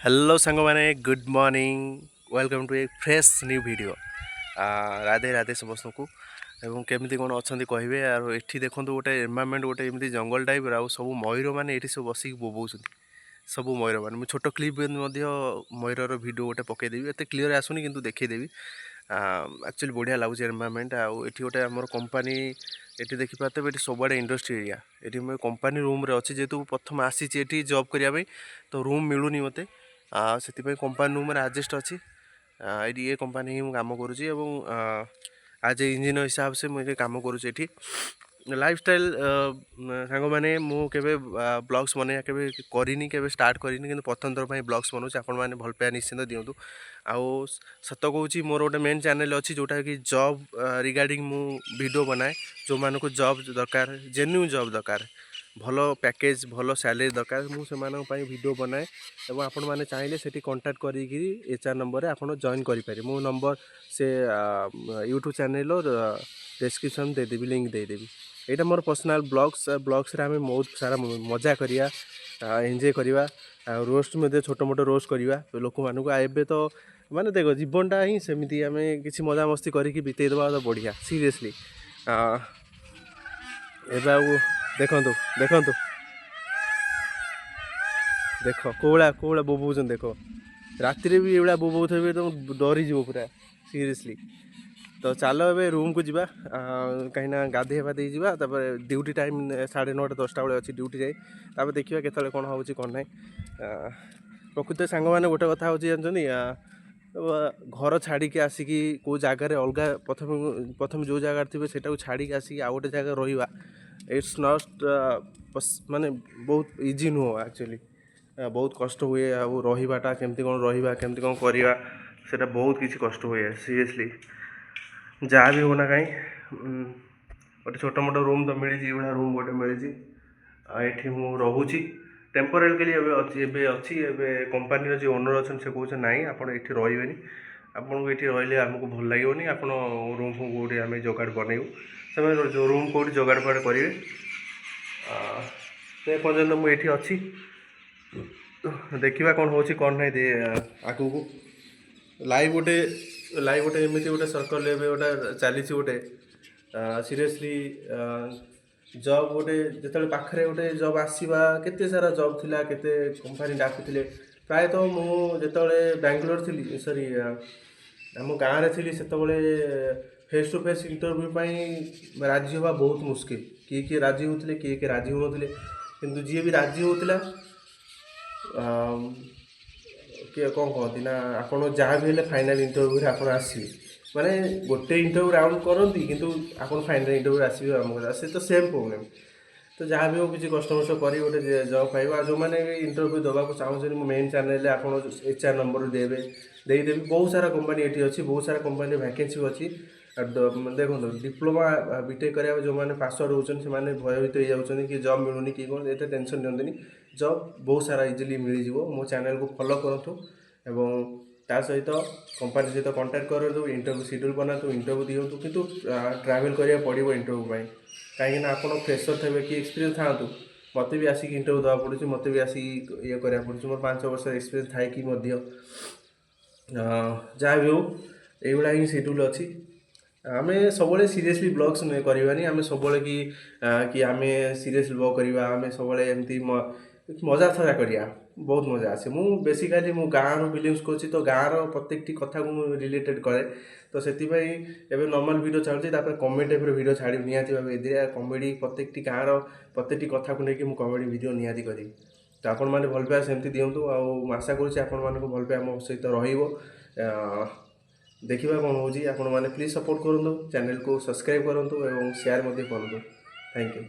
Hello ସାଙ୍ଗମାନେ, good morning, welcome to a fresh new video. Radhe Radhe ସମସ୍ତଙ୍କୁ ଏବଂ କେମିତି କ'ଣ ଅଛନ୍ତି କହିବେ। ଆଉ ଏଠି ଦେଖନ୍ତୁ, ଗୋଟେ ଏନଭାରମେଣ୍ଟ ଗୋଟେ ଏମିତି ଜଙ୍ଗଲ ଟାଇପ୍ର ଆଉ ସବୁ ମୟୂରମାନେ ଏଠି ସବୁ ବସିକି ବୋବଉଛନ୍ତି ସବୁ ମୟୂରମାନେ। ମୁଁ ଛୋଟ କ୍ଲିପ୍ ମଧ୍ୟ ମୟୂରର ଭିଡ଼ିଓ ଗୋଟେ ପକାଇଦେବି। ଏତେ କ୍ଲିଅର୍ ଆସୁନି, କିନ୍ତୁ ଦେଖେଇଦେବି। ଆକ୍ଚୁଆଲି ବଢ଼ିଆ ଲାଗୁଛି ଏନଭାରମେଣ୍ଟ। ଆଉ ଏଠି ଗୋଟେ ଆମର କମ୍ପାନୀ, ଏଠି ଦେଖିପାରୁଥିବେ, ଏଠି ସବୁଆଡ଼େ ଇଣ୍ଡଷ୍ଟ୍ରି ଏରିଆ। ଏଠି ମୁଁ କମ୍ପାନୀ ରୁମ୍ରେ ଅଛି। ଯେହେତୁ ପ୍ରଥମେ ଆସିଛି ଏଠି ଜବ୍ କରିବା ପାଇଁ, ତ ରୁମ୍ ମିଳୁନି ମୋତେ, ଆଉ ସେଥିପାଇଁ କମ୍ପାନୀ ରୁମ୍ରେ ଆଡ଼ଜଷ୍ଟ ଅଛି। ଏଇଠି ଏ କମ୍ପାନୀ ହିଁ ମୁଁ କାମ କରୁଛି ଏବଂ ଆଜ୍ ଏ ଇଞ୍ଜିନିୟର ହିସାବରେ ମୁଁ ଏଠି କାମ କରୁଛି। ଏଠି ଲାଇଫଷ୍ଟାଇଲ୍ ସାଙ୍ଗମାନେ, ମୁଁ କେବେ ବ୍ଲଗ୍ସ ବନେଇବା କେବେ କରିନି, କେବେ ଷ୍ଟାର୍ଟ କରିନି, କିନ୍ତୁ ପ୍ରଥମ ଥର ପାଇଁ ବ୍ଲଗ୍ସ ବନାଉଛି। ଆପଣମାନେ ଭଲ ପାଇବା ନିଶ୍ଚିନ୍ତ ଦିଅନ୍ତୁ। ଆଉ ସତ କହୁଛି, ମୋର ଗୋଟେ ମେନ୍ ଚ୍ୟାନେଲ୍ ଅଛି, ଯେଉଁଟାକି ଜବ୍ ରିଗାର୍ଡ଼ିଂ ମୁଁ ଭିଡ଼ିଓ ବନାଏ। ଯେଉଁମାନଙ୍କୁ ଜବ୍ ଦରକାର, ଜେନ୍ୟୁନ୍ ଜବ୍ ଦରକାର, ଭଲ ପ୍ୟାକେଜ୍, ଭଲ ସ୍ୟାଲେରୀ ଦରକାର, ମୁଁ ସେମାନଙ୍କ ପାଇଁ ଭିଡ଼ିଓ ବନାଏ ଏବଂ ଆପଣମାନେ ଚାହିଁଲେ ସେଠି କଣ୍ଟାକ୍ଟ କରିକିରି ଏଚ୍ ଆର୍ ନମ୍ବରରେ ଆପଣ ଜଏନ୍ କରିପାରିବେ। ମୁଁ ନମ୍ବର ସେ ୟୁଟ୍ୟୁବ୍ ଚ୍ୟାନେଲ୍ର ଡେସ୍କ୍ରିପସନ୍ ଦେଇଦେବି, ଲିଙ୍କ୍ ଦେଇଦେବି। ଏଇଟା ମୋର ପର୍ସନାଲ୍ ବ୍ଲଗ୍ସ। ବ୍ଲଗ୍ସରେ ଆମେ ବହୁତ ସାରା ମଜା କରିବା, ଏନ୍ଜୟ କରିବା ଆଉ ରୋଷ୍ଟ ମଧ୍ୟ, ଛୋଟ ମୋଟ ରୋଷ୍ଟ କରିବା ଲୋକମାନଙ୍କୁ। ଆଉ ଏବେ ତ ମାନେ ଦେଖ, ଜୀବନଟା ହିଁ ସେମିତି, ଆମେ କିଛି ମଜାମସ୍ତି କରିକି ବିତେଇ ଦେବା ତ ବଢ଼ିଆ, ସିରିୟସଲି। ଏବେ ଆଉ ଦେଖନ୍ତୁ, ଦେଖନ୍ତୁ, ଦେଖ କୋଉଭଳିଆ କୋଉଭଳିଆ ବୋବଉଛନ୍ତି ଦେଖ। ରାତିରେ ବି ଏଇଭଳିଆ ବୋବଉଥିବେ, ତ ଡରିଯିବ ପୁରା, ସିରିୟସଲି। ତ ଚାଲ, ଏବେ ରୁମ୍କୁ ଯିବା, କାହିଁକିନା ଗାଧେଇ ପାଧେଇ ଯିବା। ତାପରେ ଡ୍ୟୁଟି ଟାଇମ୍ 9:30, 10ଟା ବେଳେ ଅଛି ଡ୍ୟୁଟି ଯାଇ। ତାପରେ ଦେଖିବା କେତେବେଳେ କ'ଣ ହେଉଛି, କ'ଣ ନାହିଁ। ପ୍ରକୃତରେ ସାଙ୍ଗମାନେ, ଗୋଟେ କଥା ହେଉଛି ଜାଣିଛନ୍ତି, ଘର ଛାଡ଼ିକି ଆସିକି କେଉଁ ଜାଗାରେ ଅଲଗା, ପ୍ରଥମେ ପ୍ରଥମେ ଯେଉଁ ଜାଗାରେ ଥିବେ, ସେଇଟାକୁ ଛାଡ଼ିକି ଆସିକି ଆଉ ଗୋଟେ ଜାଗାରେ ରହିବା, it's not ମାନେ ବହୁତ ଇଜି ନୁହଁ। ଆକ୍ଚୁଆଲି ବହୁତ କଷ୍ଟ ହୁଏ। ଆଉ ରହିବାଟା, କେମିତି କ'ଣ ରହିବା, କେମିତି କ'ଣ କରିବା, ସେଇଟା ବହୁତ କିଛି କଷ୍ଟ ହୁଏ, ସିରିୟସଲି। ଯାହା ବି ହଉନା କାହିଁ, ଗୋଟେ ଛୋଟ ମୋଟ ରୁମ୍ ତ ମିଳିଛି, ଏଇଭଳିଆ ରୁମ୍ ଗୋଟେ ମିଳିଛି ଆଉ ଏଠି ମୁଁ ରହୁଛି ଟେମ୍ପୋରାରିଲି ଏବେ ଅଛି। ଏବେ ଅଛି। ଏବେ କମ୍ପାନୀର ଯିଏ ଓନର୍ ଅଛନ୍ତି, ସେ କହୁଛନ୍ତି, "ନାଇଁ, ଆପଣ ଏଠି ରହିବେନି। ଆପଣଙ୍କୁ ଏଠି ରହିଲେ ଆମକୁ ଭଲ ଲାଗିବନି। ଆପଣ ରୁମ୍ ଫୁମ୍ କେଉଁଠି ଆମେ ଯୋଗାଡ଼ ବନେଇବୁ।" ସେମାନେ ଯେଉଁ ରୁମ୍ କେଉଁଠି ଯୋଗାଡ଼ ଫୋଗାଡ଼ କରିବେ। ସେ ପର୍ଯ୍ୟନ୍ତ ମୁଁ ଏଠି ଅଛି। ଦେଖିବା କ'ଣ ହେଉଛି, କ'ଣ ନାହିଁ ଆଗକୁ। ଲାଇଭ୍ ଗୋଟେ ଏମିତି ଗୋଟେ ସର୍କଲ୍ ଏବେ ଗୋଟେ ଚାଲିଛି। ଗୋଟେ ସିରିୟସଲି ଜବ୍ ଗୋଟେ ଯେତେବେଳେ ପାଖରେ ଗୋଟେ ଜବ୍ ଆସିବା, କେତେ ସାରା ଜବ୍ ଥିଲା, କେତେ କମ୍ପାନୀ ଡାକୁଥିଲେ। ପ୍ରାୟତଃ ମୁଁ ଯେତେବେଳେ ବାଙ୍ଗଲୋର ଥିଲି, ସରି, ଆମ ଗାଁରେ ଥିଲି, ସେତେବେଳେ ଫେସ୍ ଟୁ ଫେସ୍ ଇଣ୍ଟରଭ୍ୟୁ ପାଇଁ ରାଜି ହେବା ବହୁତ ମୁସ୍କିଲ। କିଏ କିଏ ରାଜି ହେଉଥିଲେ, କିଏ କିଏ ରାଜି ହେଉନଥିଲେ। କିନ୍ତୁ ଯିଏ ବି ରାଜି ହେଉଥିଲା, କିଏ କ'ଣ କହନ୍ତି ନା, ଆପଣ ଯାହା ବି ହେଲେ ଫାଇନାଲ୍ ଇଣ୍ଟରଭ୍ୟୁରେ ଆପଣ ଆସିବେ। ମାନେ ଗୋଟେ ଇଣ୍ଟରଭ୍ୟୁ ରାଉଣ୍ଡ କରନ୍ତି, କିନ୍ତୁ ଆପଣ ଫାଇନାଲ୍ ଇଣ୍ଟରଭ୍ୟୁରେ ଆସିବେ। ଆମ ସେ ତ ସେମ୍ ପ୍ରୋବ୍ଲେମ୍। ତ ଯାହା ବି ହଉ, କିଛି କଷ୍ଟମଷ୍ଟ କରି ଗୋଟେ ଜବ୍ ପାଇବ। ଆଉ ଯେଉଁମାନେ ବି ଇଣ୍ଟରଭ୍ୟୁ ଦେବାକୁ ଚାହୁଁଛନ୍ତି, ମୁଁ ମେନ୍ ଚ୍ୟାନେଲ୍ରେ ଆପଣ ଏଚ୍ ଆର୍ ନମ୍ବର ଦେବେ, ଦେଇଦେବି। ବହୁତ ସାରା କମ୍ପାନୀ ଏଠି ଅଛି, ବହୁତ ସାରା କମ୍ପାନୀରେ ଭ୍ୟାକେନ୍ସି ବି ଅଛି। ଆଉ ଦେଖନ୍ତୁ, ଡିପ୍ଲୋମା, ବିଟେକ୍ କରିବାକୁ ଯେଉଁମାନେ ପାସ୍ ଆଉଟ୍ ହେଉଛନ୍ତି, ସେମାନେ ଭୟଭୀତ ହେଇଯାଉଛନ୍ତି କି ଜବ୍ ମିଳୁନି କି କ'ଣ। ଏତେ ଟେନସନ୍ ନିଅନ୍ତୁନି, ଜବ୍ ବହୁତ ସାରା ଇଜିଲି ମିଳିଯିବ। ମୋ ଚ୍ୟାନେଲ୍କୁ ଫଲୋ କରନ୍ତୁ ଏବଂ ତା ସହିତ କମ୍ପାନୀ ସହିତ କଣ୍ଟାକ୍ଟ କରନ୍ତୁ, ଇଣ୍ଟରଭ୍ୟୁ ସିଡ୍ୟୁଲ୍ ବନାନ୍ତୁ, ଇଣ୍ଟରଭ୍ୟୁ ଦିଅନ୍ତୁ। କିନ୍ତୁ ଟ୍ରାଭେଲ୍ କରିବାକୁ ପଡ଼ିବ ଇଣ୍ଟରଭ୍ୟୁ ପାଇଁ, କାହିଁକିନା ଆପଣ ଫ୍ରେସର୍ ଥିବେ କି ଏକ୍ସପିରିଏନ୍ସ ଥାଆନ୍ତୁ, ମୋତେ ବି ଆସିକି ଇଣ୍ଟରଭ୍ୟୁ ଦେବାକୁ ପଡ଼ୁଛି, ମୋତେ ବି ଆସିକି ଇଏ କରିବାକୁ ପଡ଼ୁଛି, ମୋର 5 ବର୍ଷର ଏକ୍ସପିରିଏନ୍ସ ଥାଇକି ମଧ୍ୟ। ଯାହା ବି ହଉ, ଏଇଭଳିଆ ହିଁ ସିଡ୍ୟୁଲ୍ ଅଛି। ଆମେ ସବୁବେଳେ ସିରିୟସଲି ବ୍ଲଗ୍ସ କରିବାନି। ଆମେ ସବୁବେଳେ କି ଆମେ ସିରିୟସଲି ବ୍ଲଗ୍ କରିବା, ଆମେ ସବୁବେଳେ ଏମିତି ମଜା ଥଟା କରିବା, ବହୁତ ମଜା ଆସେ। ମୁଁ ବେସିକାଲି ମୁଁ ଗାଁରୁ ବିଲଙ୍ଗସ୍ କରୁଛି, ତ ଗାଁର ପ୍ରତ୍ୟେକଟି କଥାକୁ ମୁଁ ରିଲେଟେଡ଼୍ କରେ। ତ ସେଥିପାଇଁ ଏବେ ନର୍ମାଲ୍ ଭିଡ଼ିଓ ଛାଡ଼ୁଛି, ତାପରେ କମେଡ଼ି ଟାଇପ୍ର ଭିଡ଼ିଓ ଛାଡ଼ିବି ନିହାତି ଭାବେ। ଏଥିରେ କମେଡ଼ି, ପ୍ରତ୍ୟେକଟି ଗାଁର ପ୍ରତ୍ୟେକଟି କଥାକୁ ନେଇକି ମୁଁ କମେଡ଼ି ଭିଡ଼ିଓ ନିହାତି କରିବି। ତ ଆପଣମାନେ ଭଲ ପାଇବା ସେମିତି ଦିଅନ୍ତୁ ଆଉ ମୁଁ ଆଶା କରୁଛି ଆପଣମାନଙ୍କୁ ଭଲ ପାଇବା ମୋ ସହିତ ରହିବ। ଦେଖିବା କ'ଣ ହେଉଛି। ଆପଣମାନେ ପ୍ଲିଜ୍ ସପୋର୍ଟ କରନ୍ତୁ, ଚ୍ୟାନେଲକୁ ସବସ୍କ୍ରାଇବ୍ କରନ୍ତୁ ଏବଂ ସେୟାର ମଧ୍ୟ କରନ୍ତୁ। Thank you.